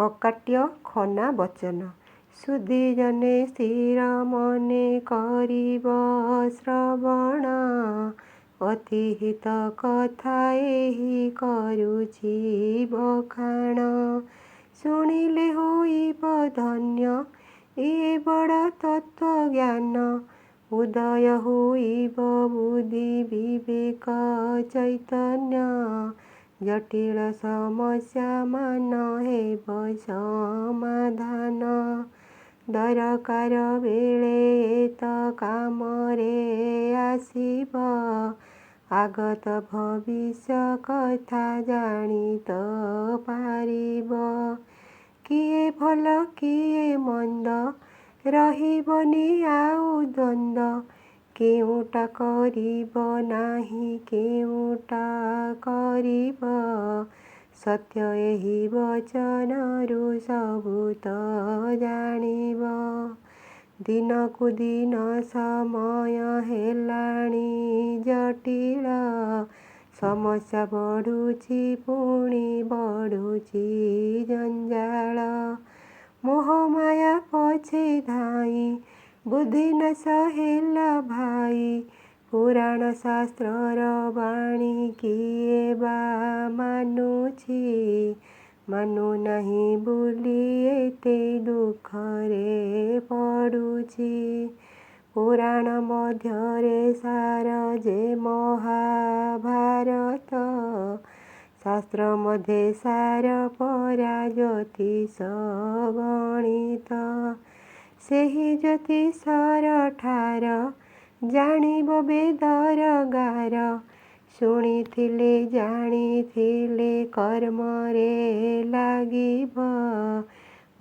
ଅକାଟ୍ୟ ଖନା ବଚନ। ସୁଧୀଜନେ ସ୍ଥିର ମନେ କରିବ ଶ୍ରବଣ, ଅତି ହିତ କଥା ଏହି କରୁଛି ବଖାଣ। ଶୁଣିଲେ ହୋଇବ ଧନ୍ୟ ଇଏ ବଡ଼ ତତ୍ତ୍ୱଜ୍ଞାନ, ଉଦୟ ହୋଇବ ବୁଦ୍ଧି ବିବେକ ଚୈତନ୍ୟ, ଜଟିଳ ସମସ୍ୟାମାନ ହେବ ସମାଧାନ। ଦରକାର ବେଳେ ଏ ତ କାମରେ ଆସିବ, ଆଗତ ଭବିଷ୍ୟ କଥା ଜାଣି ତ ପାରିବ। କିଏ ଭଲ କିଏ ମନ୍ଦ ରହିବନି ଆଉ ଦ୍ୱନ୍ଦ୍ୱ, କେଉଁଟା କରିବ ନାହିଁ କେଉଁଟା କରିବ, ସତ୍ୟ ଏହି ବଚନରୁ ସବୁ ତ ଜାଣିବ। ଦିନକୁ ଦିନ ସମୟ ହେଲାଣି ଜଟିଳ, ସମସ୍ୟା ବଢ଼ୁଛି ପୁଣି ବଢ଼ୁଛି ଜଞ୍ଜାଳ। ମୋହମାୟା ପଛେ ଧାଇଁ ବୁଦ୍ଧି ନାଶ ହେଲା ଭାଇ, ପୁରାଣ ଶାସ୍ତ୍ରର ବାଣୀ କିଏ ବା ମାନୁଛି, ମାନୁନାହିଁ ବୋଲି ଏତେ ଦୁଃଖରେ ପଡ଼ୁଛି। ପୁରାଣ ମଧ୍ୟରେ ସାର ଯେ ମହାଭାରତ, ଶାସ୍ତ୍ର ମଧ୍ୟେ ସାର ପରା ଜ୍ୟୋତିଷ ଗଣିତ। ସେହି ଜ୍ୟୋତିଷର ଠାର ଜାଣିବ ବେଦର ଗାର, ଶୁଣିଥିଲେ ଜାଣିଥିଲେ କର୍ମରେ ଲାଗିବ,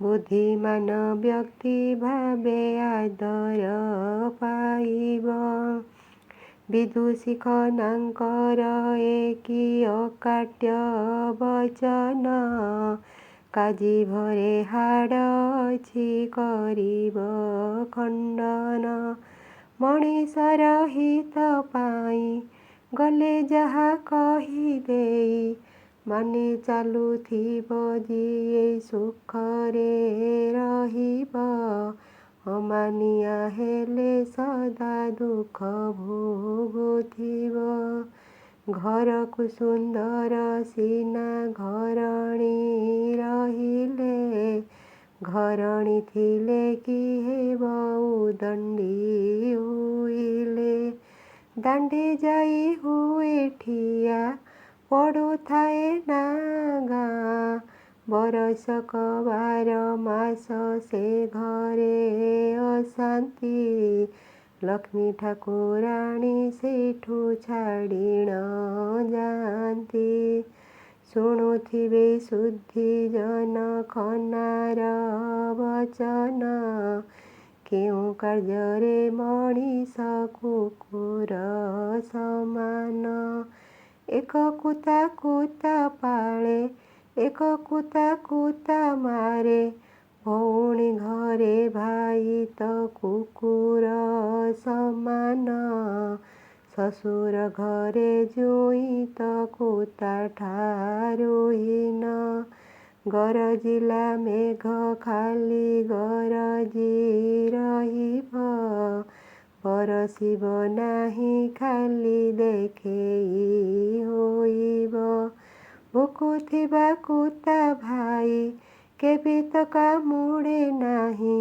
ବୁଦ୍ଧିମାନ ବ୍ୟକ୍ତି ଭାବେ ଆଦର ପାଇବ। ବିଦୁଷୀ ଖନାଙ୍କର ଏ କି ଅକାଟ୍ୟ ବଚନ, କାଜିଭରେ ହାଡ଼ ଅଛି କରିବ ଖଣ୍ଡନ। ମଣିଷର ହିତ ପାଇଁ ଗଲେ ଯାହା କହିଦେଇ, ମାନି ଚାଲୁଥିବ ଯିଏ ସୁଖରେ ରହିବ, ଅମାନିଆ ହେଲେ ସଦା ଦୁଃଖ ଭୋଗୁଥିବ। ଘରକୁ ସୁନ୍ଦର ସିନା ଘରଣୀ ରହିଲେ, ଘରଣୀ ଥିଲେ କି ହେବ ଉଦଣ୍ଡି ହୋଇଲେ। ଦାଣ୍ଡେ ଯାଇ ହୁଏ ଠିଆ ପଡ଼ୁଥାଏ ନା ଗାଁ, ବରଷକ 12 ମାସ ସେ ଘରେ ଅଶାନ୍ତି, ଲକ୍ଷ୍ମୀ ଠାକୁରାଣୀ ସେଇଠୁ ଛାଡ଼ିଣ ଯାଆନ୍ତି। ଶୁଣୁଥିବେ ସୁଧୀଜନ ଖନାର ବଚନ, କେଉଁ କାର୍ଯ୍ୟରେ ମଣିଷ କୁକୁର ସମାନ। ଏକ କୁତା କୁତା ପାଳେ ଏକ କୁତା କୁତା ମାରେ, ଭଉଣୀ ଘରେ ଭାଇ ତ କୁକୁର ସମାନ। ଶ୍ୱଶୁର ଘରେ ଜୋଇଁ ତ କୁତା ଠାରୁ ହୀନ। ଗରଜିଲା ମେଘ ଖାଲି ଗରଜି ରହିବ, ବରଷିବ ନାହିଁ ଖାଲି ଦେଖେଇ ହୋଇବ। ଭୁକୁଥିବା କୁତା ଭାଇ କେବେ ତ କାମୁଡ଼େ ନାହିଁ,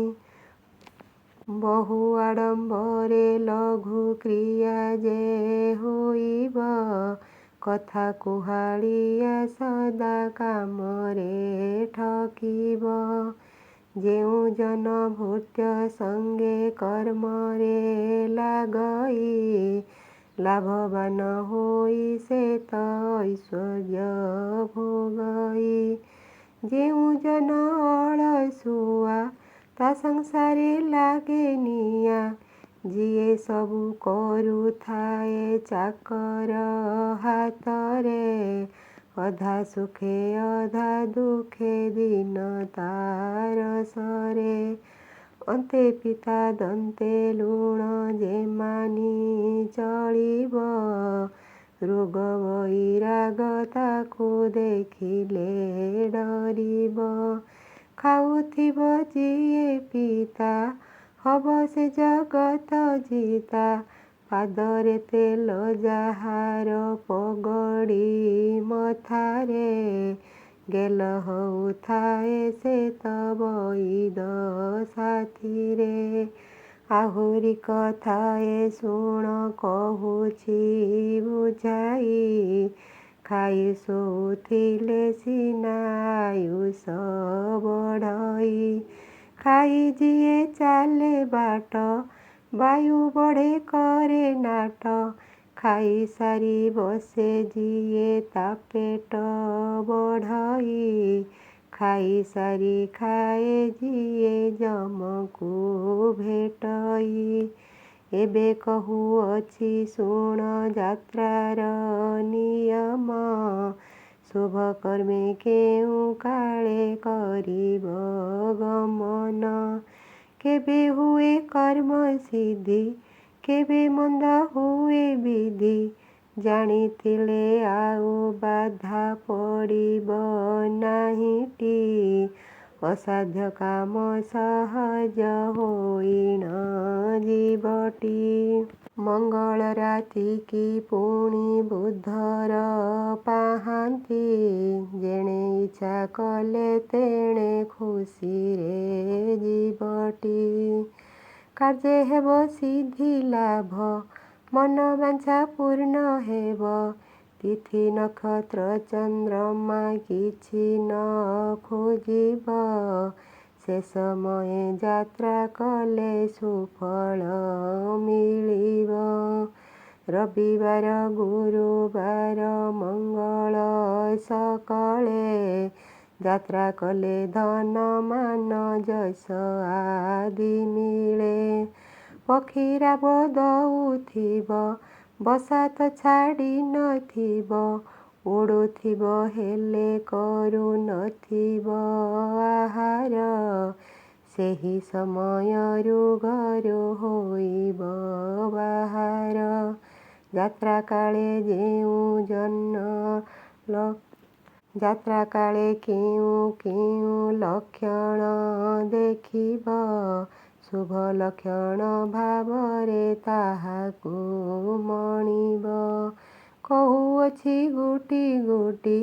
ବହୁ ଆଡ଼ମ୍ବରେ ଲଘୁ କ୍ରିୟା ଯେ ହୋଇବ, କଥା କୁହାଳିଆ ସଦା କାମରେ ଠକିବ। ଯେଉଁ ଜନ ଭୃତ୍ୟ ସଙ୍ଗେ କର୍ମରେ ଲାଗଇ, ଲାଭବାନ ହୋଇ ସେ ତ ଐଶ୍ୱର୍ଯ୍ୟ ଭୋଗଇ। ଯେଉଁ ଜନ ଅଳସୁଆ ତା ସଂସାରେ ଲାଗେ ନିଆଁ, ଯିଏ ସବୁ କରୁଥାଏ ଚାକର ହାତରେ, ଅଧା ସୁଖେ ଅଧା ଦୁଃଖେ ଦିନ ତାର ସରେ। ଅନ୍ତେ ପିତା ଦନ୍ତେ ଲୁଣ ଯେ ମାନି ଚଳିବ, ରୋଗ ବୈରାଗ ତାକୁ ଦେଖିଲେ ଡରିବ। ଖାଉଥିବ ଯିଏ ପିତା, ହବ ସେ ଜଗତ ଜିତା। ପାଦରେ ତେଲ ଯାହାର ପଗଡ଼ି ମଥାରେ, ଗେଲ ହଉଥାଏ ସେ ତ ବଇଦ ସାଥିରେ। ଆହୁରି କଥାଏ ଶୁଣ କହୁଛି ବୁଝାଇ, ଖାଇ ଶୋଉଥିଲେ ସିନା ଆୟୁଷ ବଢ଼ଇ। ଖାଇ ଯିଏ ଚାଲେ ବାଟ, ବାୟୁ ବଢ଼େ କରେ ନାଟ। ଖାଇସାରି ବସେ ଯିଏ ତା ପେଟ ବଢ଼ଇ। ଖାଇସାରି ଖାଏ ଯିଏ ଯମକୁ ଭେଟଇ। ଏବେ କହୁଅଛି ଶୁଣ ଯାତ୍ରାର ନିୟମ, ଶୁଭ କର୍ମେ କେଉଁ କାଳେ କରିବ ଗମନ। କେବେ ହୁଏ କର୍ମ ସିଦ୍ଧି, କେବେ ମନ୍ଦ ହୁଏ ବିଧି, ଜାଣିଥିଲେ ଆଉ ବାଧା ପଡ଼ିବ ନାହିଁଟି। ଅସାଧ୍ୟ କାମ ସହଜ ହୋଇଣ ଯିବଟି। ମଙ୍ଗଳ ରାତିକି ପୁଣି ବୁଧର ପାହାନ୍ତି, ଯେଣେ ଇଚ୍ଛା କଲେ ତେଣେ ଖୁସିରେ ଯିବଟି। କାର୍ଯ୍ୟେ ହେବ ସିଦ୍ଧି ଲାଭ, ମନବାଞ୍ଛା ପୂର୍ଣ୍ଣ ହେବ। ତିଥି ନକ୍ଷତ୍ର ଚନ୍ଦ୍ରମା କିଛି ନ ଖୋଜିବ, ସେ ସମୟେ ଯାତ୍ରା କଲେ ସୁଫଳ ମିଳିବ। ରବିବାର ଗୁରୁବାର ମଙ୍ଗଳ ସକଳେ, ଯାତ୍ରା କଲେ ଧନ ମାନ ଯଶ ଆଦି ମିଳେ। ପକ୍ଷୀ ରାବ ଦଉଥିବ, ବସା ତ ଛାଡ଼ି ନଥିବ, ଉଡ଼ୁଥିବ ହେଲେ କରୁନଥିବ ଆହାର, ସେହି ସମୟରୁ ଘରୁ ହୋଇବ ବାହାର। ଯାତ୍ରା କାଳେ ଯେଉଁ ଜନ ଯାତ୍ରା କାଳେ କେଉଁ କେଉଁ ଲକ୍ଷଣ ଦେଖିବ, ଶୁଭ ଲକ୍ଷଣ ଭାବରେ ତାହାକୁ ମଣିବ। କହୁଅଛି ଗୋଟି ଗୋଟି,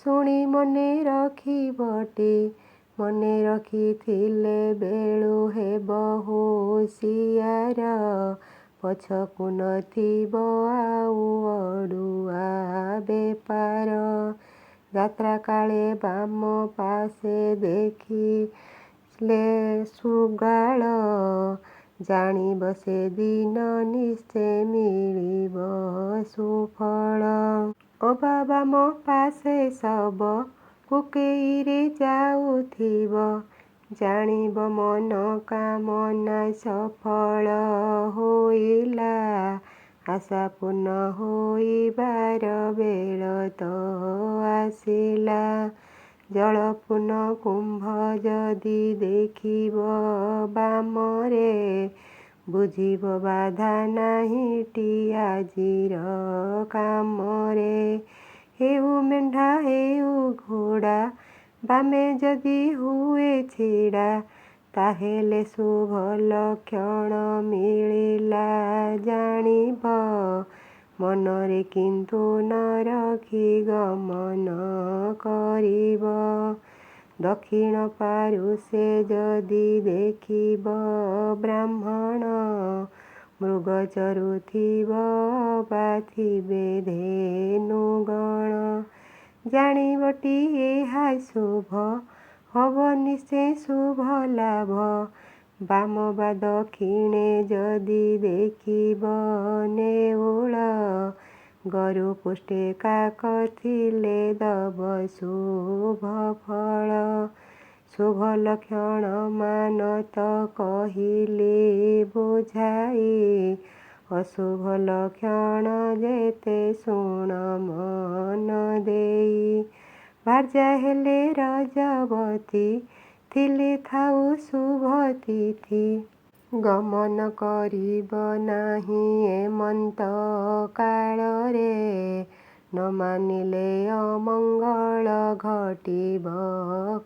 ଶୁଣି ମନେ ରଖିବଟି। ମନେ ରଖିଥିଲେ ବେଳୁ ହେବ ହୁସିଆର, ପଛକୁ ନଥିବ ଆଉ ଅଡ଼ୁଆ ବେପାର। ଯାତ୍ରା କାଳେ ବାମ ପାଶେ ଦେଖିଲେ ଶୃଗାଳ, ଜାଣିବ ସେଦିନ ନିଶ୍ଚେ ମିଳିବ ସୁଫଳ। ଅବା ବାମ ପାଶେ ଶବ କୋକେଇରେ ଯାଉଥିବ, ଜାଣିବ ମନ କାମନା ସଫଳ ହୋଇଲା, ଆଶା ପୂର୍ଣ୍ଣ ହୋଇବାର ବେଳ ତ ଆସିଲା। ଜଳପୂର୍ଣ୍ଣ କୁମ୍ଭ ଯଦି ଦେଖିବ ବାମରେ, ବୁଝିବ ବାଧା ନାହିଁଟି ଆଜିର କାମରେ। ହେଉ ମେଣ୍ଢା ହେଉ ଘୋଡ଼ା, ବାମେ ଯଦି ହୁଏ ଛିଡ଼ା, ତାହେଲେ ଶୁଭ ଲକ୍ଷଣ ମିଳିଲା ଜାଣିବ, ମନରେ କିନ୍ତୁ ନ ରଖି ଗମନ କରିବ। ଦକ୍ଷିଣ ପାରୁଶେ ଯଦି ଦେଖିବ ବ୍ରାହ୍ମଣ, ମୃଗ ଚରୁଥିବ ବା ଥିବେ ଧେନୁଗଣ, ଜାଣିବଟି ଏହା ଶୁଭ ହବ ନିଶ୍ଚେ ଶୁଭ ଲାଭ। ବାମ ବା ଦକ୍ଷିଣେ ଯଦି ଦେଖିବ ନେଉଳ, ଗରୁ ପୃଷ୍ଠେ କାକ ଥିଲେ ଦବ ଶୁଭ ଫଳ। ଶୁଭ ଲକ୍ଷଣ ମାନ ତ କହିଲି ବୁଝାଇ, ଅଶୁଭ ଲକ୍ଷଣ ଯେତେ ଶୁଣ ମନ ଦେଇ। ଭାର୍ଯ୍ୟା ହେଲେ ରଜବତୀ, ଥିଲେ ଥାଉ ଶୁଭ ତିଥି, ଗମନ କରିବ ନାହିଁ ଏମନ୍ତ କାଳରେ। ନ ମାନିଲେ ଅମଙ୍ଗଳ ଘଟିବ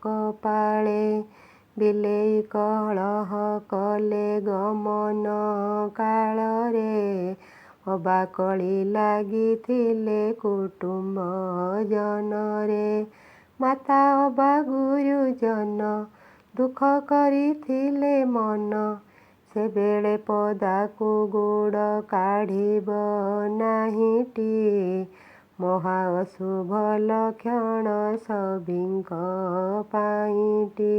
କପାଳେ। ବିଲେଇ କଳହ କଲେ ଗମନ କାଳରେ, ଅବା କଳି ଲାଗିଥିଲେ କୁଟୁମ୍ବ ଜନରେ, ମାତା ଅବା ଗୁରୁଜନ ଦୁଃଖ କରିଥିଲେ ମନ, ସେବେଳେ ପଦାକୁ ଗୋଡ଼ କାଢ଼ିବ ନାହିଁଟି, ମହା ଅଶୁଭ ଲକ୍ଷଣ ସଭିଙ୍କ ପାଇଁଟି।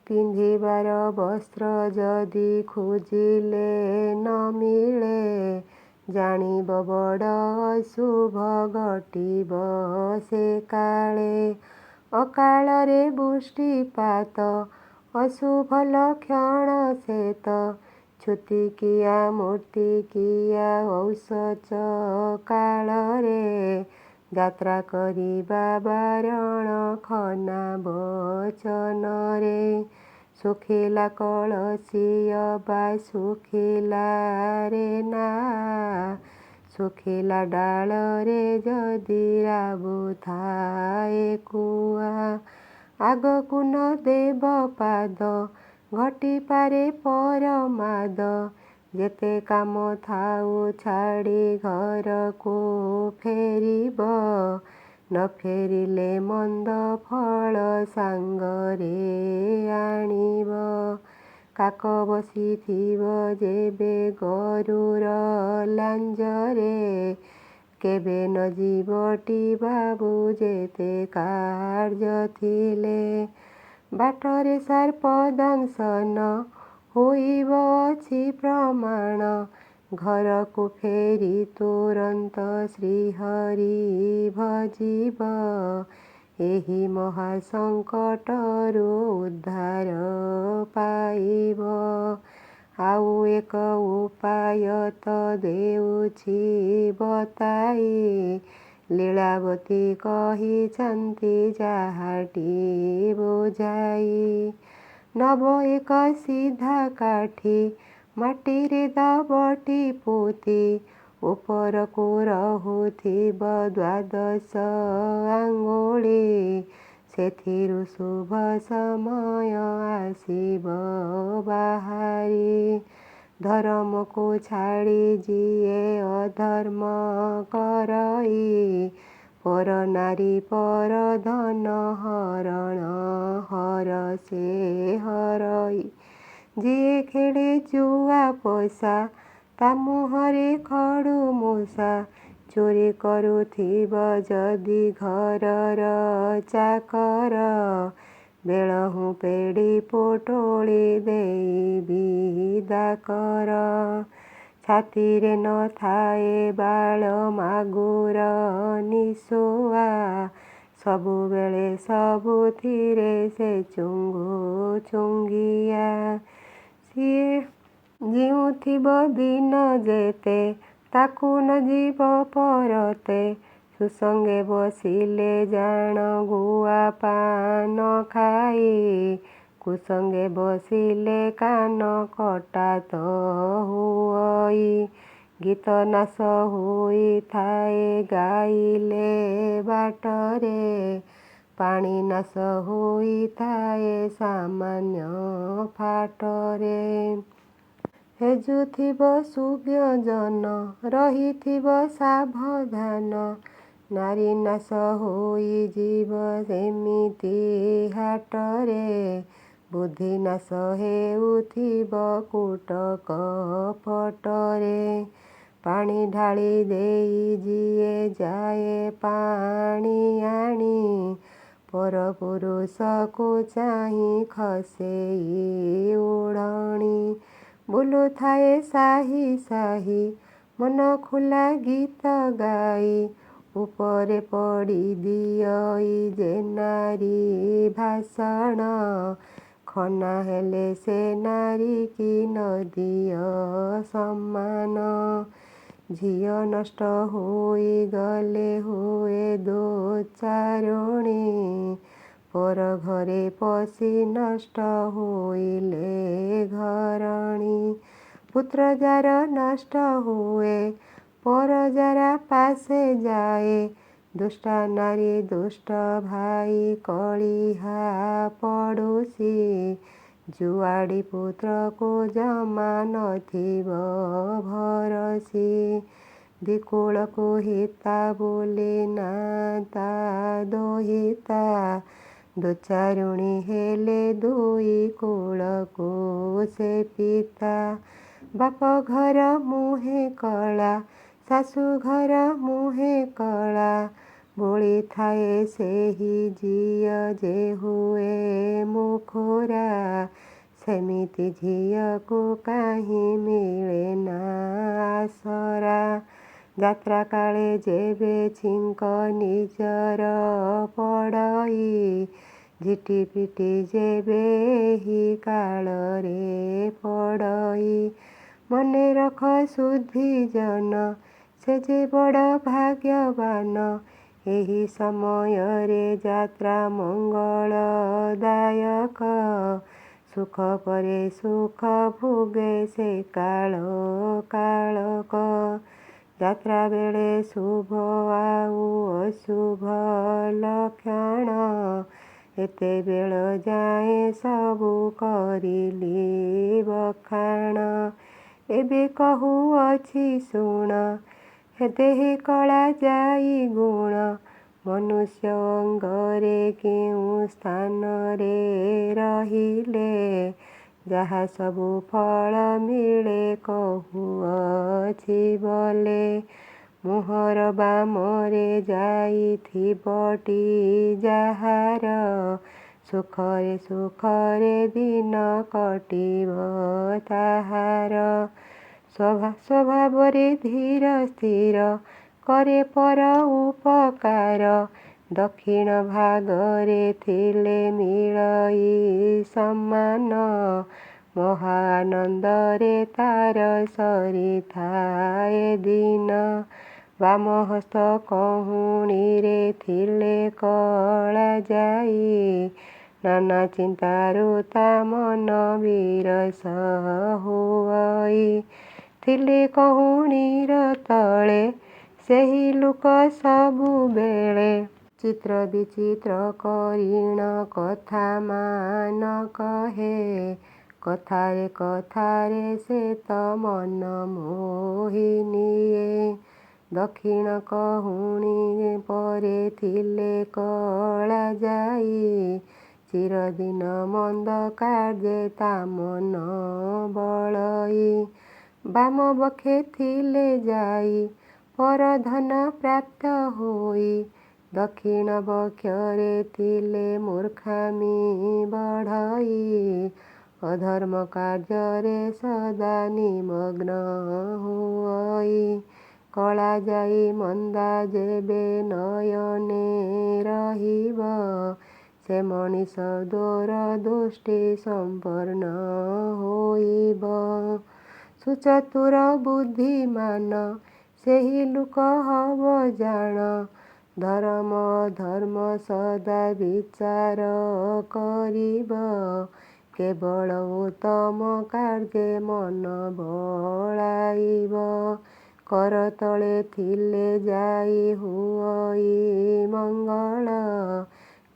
ପିନ୍ଧିବାର ବସ୍ତ୍ର ଯଦି ଖୋଜିଲେ ନ ମିଳେ, ଜାଣିବ ବଡ଼ ଅଶୁଭ ଘଟିବ ସେ କାଳେ। ଅକାଳରେ ବୃଷ୍ଟିପାତ ଅଶୁଭ ଲକ୍ଷଣ ସେତ, ଛୁତିକିଆ ମୂର୍ତ୍ତିକିଆ ଔଷଧ କାଳରେ, ଯାତ୍ରା କରିବା ବାରଣ ଖନା ବଚନରେ। ଶୁଖିଲା କଳସୀ ଅବା ଶୁଖିଲାରେ ନା, ଶୁଖିଲା ଡାଳରେ ଯଦି ରାବୁଥାଏ କୁଆ, ଆଗକୁ ନ ଦେବ ପାଦ ଘଟିପାରେ ପରମାଦ। ଯେତେ କାମ ଥାଉ ଛାଡ଼ି ଘରକୁ ଫେରିବ, ନ ଫେରିଲେ ମନ୍ଦ ଫଳ ସାଙ୍ଗରେ ଆଣିବ। କାକ ବସିଥିବ ଯେବେ ଗରୁର ଲାଞ୍ଜରେ, କେବେ ନ ଯିବଟି ବାବୁ ଯେତେ କାର୍ଯ୍ୟ ଥିଲେ। ବାଟରେ ସର୍ପ ଦଂଶନ ହୋଇବ ଅଛି ପ୍ରମାଣ, ଘରକୁ ଫେରି ତୁରନ୍ତ ଶ୍ରୀହରି ଭଜିବ, ଏହି ମହାସଙ୍କଟରୁ ଉଦ୍ଧାର ପାଇବ। ଆଉ ଏକ ଉପାୟ ତ ଦେଉଛି ବତାଇ, ଲୀଳାବତୀ କହିଛନ୍ତି ଯାହାଟି ବୁଝାଇ। ନବ ଏକ ସିଧା କାଠି ମାଟିରେ ଦବଟି ପୋତି, ଉପରକୁ ରହୁଥିବ ଦ୍ୱାଦଶ ଆଙ୍ଗୁଳି, ସେଥିରୁ ଶୁଭ ସମୟ ଆସିବ ବାହାରି। ଧରମକୁ ଛାଡ଼ି ଯିଏ ଅଧର୍ମ କରଇ, ପର ନାରୀ ପର ଧନ ହରଣ ହର ସେ ହରଇ। ଯିଏ ଖେଳେ ଜୁଆ ପଇସା ତା ମୁହଁରେ ଖଡ଼ୁ ମୂଷା, ଚୋରି କରୁଥିବ ଯଦି ଘରର ଚାକର, ବେଳହୁଁ ପେଡ଼ି ପୋଟଳି ଦେଇ ବିଦା କର। ଛାତିରେ ନଥାଏ ବାଳ ମାଗୁର ନିଶୁଆ, ସବୁବେଳେ ସବୁଥିରେ ସେ ଚୁଙ୍ଗୁ ଚୁଙ୍ଗିଆ। ସିଏ ଜିଉଁଥିବ ଦିନ ଯେତେ, ତାକୁ ନ ଯିବ ପରତେ। ସୁସଙ୍ଗେ ବସିଲେ ଜାଣ ଗୁଆ ପାନ ଖାଇ, କୁସଙ୍ଗେ ବସିଲେ କାନ କଟା ତ ହୁଅଇ। ଗୀତ ନାଶ ହୋଇଥାଏ ଗାଇଲେ ବାଟରେ, ପାଣି ନାଶ ହୋଇଥାଏ ସାମାନ୍ୟ ଫାଟରେ। ହେଜୁଥିବ ସୁଜ୍ଞଜନ ରହିଥିବ ସାବଧାନ, ନାରୀ ନାଶ ହୋଇଯିବ ସେମିତି ହାଟରେ, ବୁଦ୍ଧି ନାଶ ହେଉଥିବ କୂଟ କପଟରେ। ପାଣି ଢାଳି ଦେଇ ଯିଏ ଯାଏ ପାଣି ଆଣି, ପରପୁରୁଷକୁ ଚାହିଁ ଖସେଇ ଓଢ଼ଣୀ। ବୁଲୁଥାଏ ସାହି ସାହି ମନ ଖୋଲା ଗୀତ ଗାଇ, ଉପରେ ପଡ଼ି ଦିଅଇ ଯେ ନାରୀ ଭାଷଣ, ଖନା ହେଲେ ସେ ନାରୀକି ନ ଦିଅ ସମ୍ମାନ। ଝିଅ ନଷ୍ଟ ହୋଇଗଲେ ହୁଏ ଦୋଚାରୁଣୀ, ପର ଘରେ ପଶି ନଷ୍ଟ ହୋଇଲେ ଘରଣୀ। ପୁତ୍ର ଯାର ନଷ୍ଟ ହୁଏ ପରଜାରା ପାଶେ ଯାଏ। ଦୁଷ୍ଟା ନାରୀ ଦୁଷ୍ଟ ଭାଇ କଳିହା ପଡ଼ୋଶୀ, ଜୁଆଡ଼ି ପୁତ୍ରକୁ ଜମା ନଥିବ ଭରସି। ଦିକୁଳକୁ ହିତା ବୋଲି ନା ତା ଦୋହିତା, ଦୋଚାରୁଣୀ ହେଲେ ଦୁଇ କୂଳକୁ ସେ ପିତା। ବାପ ଘର ମୁହେଁ କଳା, ଶାଶୁଘର ମୁହେଁ କଳା, ବୋଳିଥାଏ ସେହି ଝିଅ ଯେ ହୁଏ ମୁଖୁରା। ସେମିତି ଝିଅକୁ କାହିଁ ମିଳେ ନା ଆସରା। ଯାତ୍ରା କାଳେ ଯେବେ ଛିଙ୍କ ନିଜର ପଡ଼ଇ, ଝିଟିପିଟି ଯେବେ ଏହି କାଳରେ ପଡ଼ଇ। ମନେ ରଖ ସୁଧୀଜନ, ସେ ଯେ ବଡ଼ ଭାଗ୍ୟବାନ। ଏହି ସମୟରେ ଯାତ୍ରା ମଙ୍ଗଳଦାୟକ, ସୁଖ ପରେ ସୁଖ ଭୋଗେ ସେ କାଳ କାଳକ। ଯାତ୍ରା ବେଳେ ଶୁଭ ଆଉ ଅଶୁଭ ଲକ୍ଷଣ, ଏତେବେଳ ଯାଏଁ ସବୁ କରିଲି ବଖାଣ। ଏବେ କହୁଅଛି ଶୁଣ, ଦେହେ କଳା ଯାଇ ଗୁଣ। ମନୁଷ୍ୟ ଅଙ୍ଗରେ କେଉଁ ସ୍ଥାନରେ ରହିଲେ ଯାହା ସବୁ ଫଳ ମିଳେ କହୁଅଛି ବଲେ। ମୁହଁର ବାମରେ ଯାଇଥିବଟି ଯାହାର, ସୁଖରେ ସୁଖରେ ଦିନ କଟିବ ତାହାର। ସ୍ୱଭାବରେ ଧୀର ସ୍ଥିର, କରେ ପର ଉପକାର, ଦକ୍ଷିଣ ଭାଗରେ ଥିଲେ ମିଳଇ ସମ୍ମାନ, ମହାଆନନ୍ଦରେ ତାର ସରିଥାଏ ଦିନ। ବାମ ହସ୍ତ କହୁଣୀରେ ଥିଲେ କଳା ଯାଇ, ନାନା ଚିନ୍ତାରୁ ତା ମନ ବିରସ ହୁଅଇ। ଥିଲେ କହୁଣୀର ତଳେ ସେହି ଲୋକ ସବୁବେଳେ, ଚିତ୍ର ବିଚିତ୍ର କରିଣ କଥାମାନ କହେ। କଥାରେ କଥାରେ ସେ ତ ମନ ମୋହି ନିଏ। ଦକ୍ଷିଣ କହୁଣୀ ପରେ ଥିଲେ କଳା ଯାଇ, ଚିରଦିନ ମନ୍ଦ କାର୍ଯ୍ୟେ ତା ମନ ବଳଇ। ବାମ ବକ୍ଷେ ଥିଲେ ଯାଇ ପରଧନ ପ୍ରାପ୍ତ ହୋଇ, ଦକ୍ଷିଣ ବକ୍ଷରେ ଥିଲେ ମୂର୍ଖାମି ବଢ଼ଇ, ଅଧର୍ମ କାର୍ଯ୍ୟରେ ସଦା ନିମଗ୍ନ ହୁଅଇ। କଳା ଯାଇ ମନ୍ଦା ଯେବେ ନୟନେ ରହିବ, ସେ ମଣିଷ ଦୂର ଦୃଷ୍ଟି ସମ୍ପନ୍ନ ହୋଇବ। ସୁଚତୁର ବୁଦ୍ଧିମାନ ସେହି ଲୋକ ହବ ଜାଣ, ଧର୍ମ ଅଧର୍ମ ସଦା ବିଚାର କରିବ, କେବଳ ଉତ୍ତମ କାର୍ଯ୍ୟେ ମନ ବଳାଇବ। କରତଳେ ଥିଲେ ଯାଇ ହୁଅଇ ମଙ୍ଗଳ,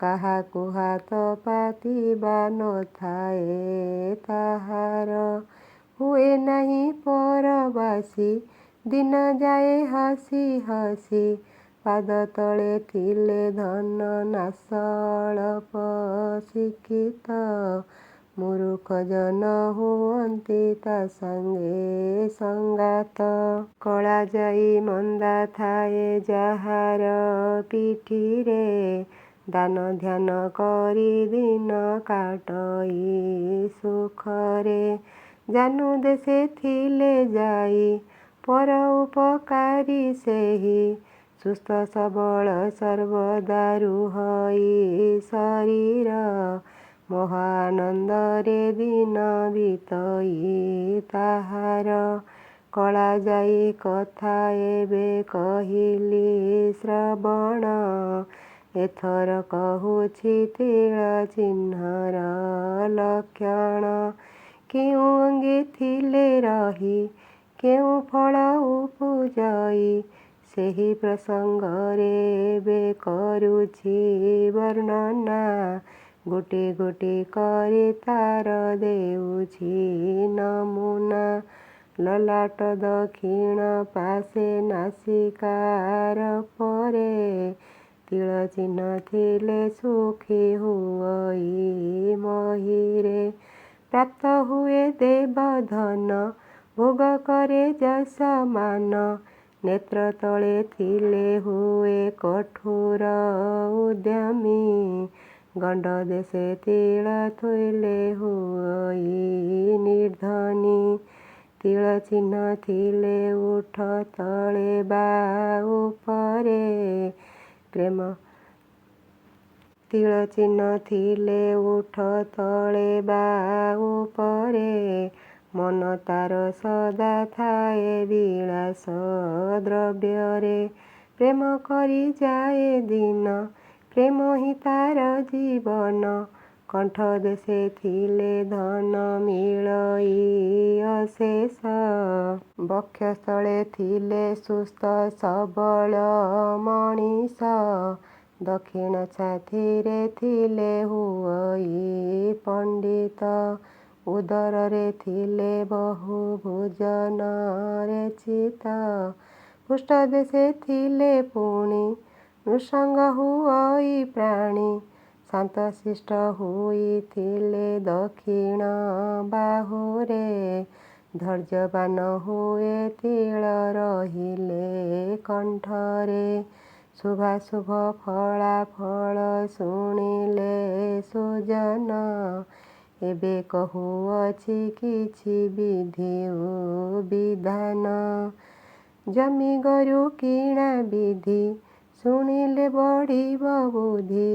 କାହାକୁ ହାତ ପାତିବା ନଥାଏ ତାହାର। ହୁଏ ନାହିଁ ପରବାସୀ, ଦିନ ଯାଏ ହସି ହସି, ପାଦ ତଳେ ଥିଲେ ଧନ ନାଶ। ଅଳପ ଶିକ୍ଷିତ ମୂରୁଖ ଜନ ହୁଅନ୍ତି ତା ସାଙ୍ଗେ ସଙ୍ଗାତ। କଳା ଯାଇ ମନ୍ଦା ଥାଏ ଯାହାର ପିଠିରେ, ଦାନ ଧ୍ୟାନ କରି ଦିନ କାଟଇ ସୁଖରେ। ଜାନୁ ଦେଶେ ଥିଲେ ଯାଇ ପର ଉପକାରୀ ସେହି, ସୁସ୍ଥ ସବଳ ସର୍ବଦା ରୁହଇ ଶରୀର, ମହାଆନନ୍ଦରେ ଦିନ ବିତଇ ତାହାର। କଳା ଯାଇ କଥା ଏବେ କହିଲି ଶ୍ରବଣ, ଏଥର କହୁଛି ତିଳ ଚିହ୍ନର ଲକ୍ଷଣ। କେଉଁ ଅଙ୍ଗେ ଥିଲେ ରହି କେଉଁ ଫଳ ଉପୁଜଇ, ସେହି ପ୍ରସଙ୍ଗରେ ଏବେ କରୁଛି ବର୍ଣ୍ଣନା। ଗୋଟି ଗୋଟି କରି ତାର ଦେଉଛି ନମୁନା। ଲଲାଟ ଦକ୍ଷିଣ ପାଶେ ନାସିକାର ପରେ ତିଳ ଚିହ୍ନ ଥିଲେ ସୁଖୀ ହୁଅଇ ମହୀରେ। ପ୍ରାପ୍ତ ହୁଏ ଦେବଧନ, ଭୋଗ କରେ ଯଶମାନ। ନେତ୍ର ତଳେ ଥିଲେ ହୁଏ କଠୋର ଉଦ୍ୟମୀ। ଗଣ୍ଡ ଦେଶେ ତିଳ ଥୋଇଲେ ହୁଅଇ ନିର୍ଦ୍ଧନୀ। ତିଳ ଚିହ୍ନ ଥିଲେ ଓଠ ତଳେ ବା ଉପରେ ପ୍ରେମ ତିଳ ଚିହ୍ନ ଥିଲେ ଓଠ ତଳେ ବା ଉପରେ ମନ ତାର ସଦା ଥାଏ ବିଳାସ ଦ୍ରବ୍ୟରେ। ପ୍ରେମ କରି ଯାଏ ଦିନ, ପ୍ରେମ ହିଁ ତାର ଜୀବନ। କଣ୍ଠ ଦେଶେ ଥିଲେ ଧନ ମିଳଇ ଅଶେଷ। ବକ୍ଷସ୍ଥଳେ ଥିଲେ ସୁସ୍ଥ ସବଳ ମଣିଷ। ଦକ୍ଷିଣ ଛାତିରେ ଥିଲେ ହୁଅଇ ପଣ୍ଡିତ। ଉଦରରେ ଥିଲେ ବହୁ ଭୋଜନରେ ଚିତ। ପୃଷ୍ଠଦେଶେ ଥିଲେ ପୁଣି ନୃସଙ୍ଗ ହୁଅଇ ପ୍ରାଣୀ। ଶାନ୍ତଶିଷ୍ଟ ହୋଇଥିଲେ ଦକ୍ଷିଣ ବାହୁରେ। ଧୈର୍ଯ୍ୟବାନ ହୁଏ ତିଳ ରହିଲେ କଣ୍ଠରେ। ଶୁଭାଶୁଭ ଫଳାଫଳ ଶୁଣିଲେ ସୁଜନ, ଏବେ କହୁଅଛି କିଛି ବିଧି ଓ ବିଧାନ। ଜମି ଗୋରୁ କିଣା ବିଧି ଶୁଣିଲେ ବଢ଼ିବ ବୁଦ୍ଧି।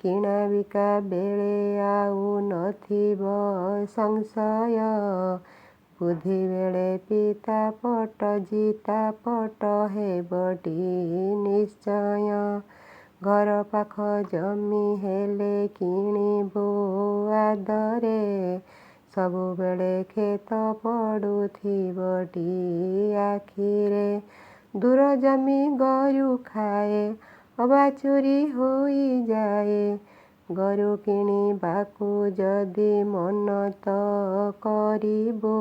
କିଣା ବିକା ବେଳେ ଆଉ ନଥିବ ସଂଶୟ। ବୁଦ୍ଧି ବେଳେ ପିତା ପଟ ଜିତା ପଟ ହେବଟି ନିଶ୍ଚୟ। ଘର ପାଖ ଜମି ହେଲେ କିଣିବୁ ଆଦରେ, ସବୁବେଳେ କ୍ଷେତ ପଡ଼ୁଥିବଟି ଆଖିରେ। ଦୂର ଜମି ଗୋରୁ ଖାଏ ଅବା ଚୋରି ହୋଇଯାଏ। ଗୋରୁ କିଣିବାକୁ ଯଦି ମନ ତ କରିବୁ,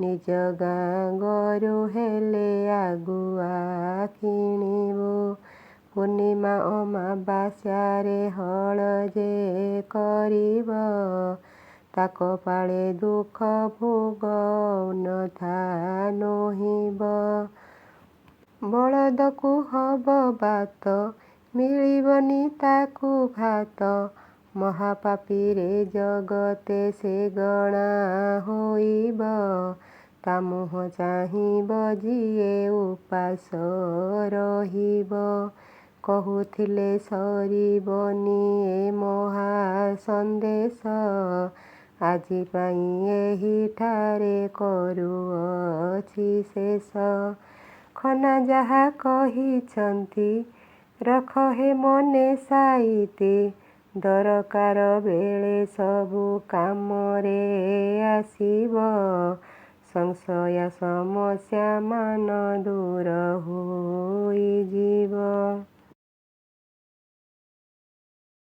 ନିଜ ଗାଁ ଗୋରୁ ହେଲେ ଆଗୁଆ କିଣିବୁ। ପୂର୍ଣ୍ଣିମା ଅମାବାସ୍ୟାରେ ହଳ ଯେ କରିବ, ତା କପାଳେ ଦୁଃଖ ଭୋଗ ଅନ୍ୟଥା ନୋହିବ। ବଳଦକୁ ହବ ବାତ, ମିଳିବନି ତାକୁ ଭାତ। ମହାପାପୀରେ ଜଗତେ ସେ ଗଣା ହୋଇବ। ତା ମୁହଁ ଚାହିଁବ ଯିଏ ଉପାସ ରହିବ। କହୁଥିଲେ ସରିବନି ଏ ମହା ସନ୍ଦେଶ, ଆଜି ପାଇଁ ଏହିଠାରେ କରୁଅଛି ଶେଷ। ଖନା ଯାହା କହିଛନ୍ତି ରଖ ହେ ମନେ ସାଇତି, ଦରକାର ବେଳେ ସବୁ କାମରେ ଆସିବ। ସଂଶୟ ସମସ୍ୟାମାନ ଦୂର ହୋଇଯିବ।